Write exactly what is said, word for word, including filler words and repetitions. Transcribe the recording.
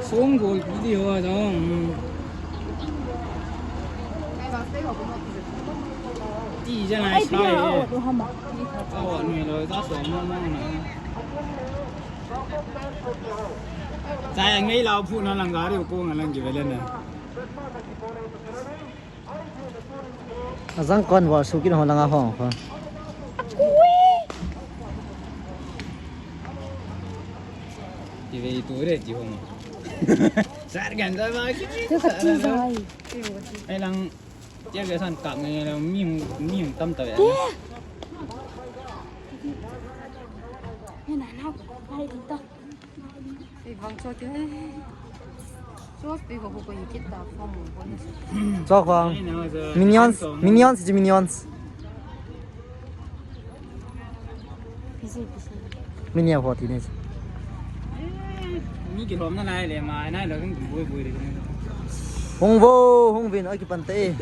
Song gol ki di ho jong. Ti jana ai sai. Aw, ni lo, ja so mo mo na. Sai ngai lau phu na lang ga ri ko nga lang ki vele na. Ajang kon wal su kin ho langa hong kho. Ti ve tu re ti hong. Sar gan da ma ki. Te ka ti zai. Ai lang, tia ve san kap nge lang mi, mi tam ta ve. Ni na na, ai di ta. Ei vang cho ti. Cho pi ko ko ko kit ta form ko ni. Chok vang. Minions, minions, ji minions. Pisi, pisi. Minion ho ti ni. Mi ki lom na lai le ma, nai lo kin bui bui de. Hung vo, hung vin, oi ki pan te.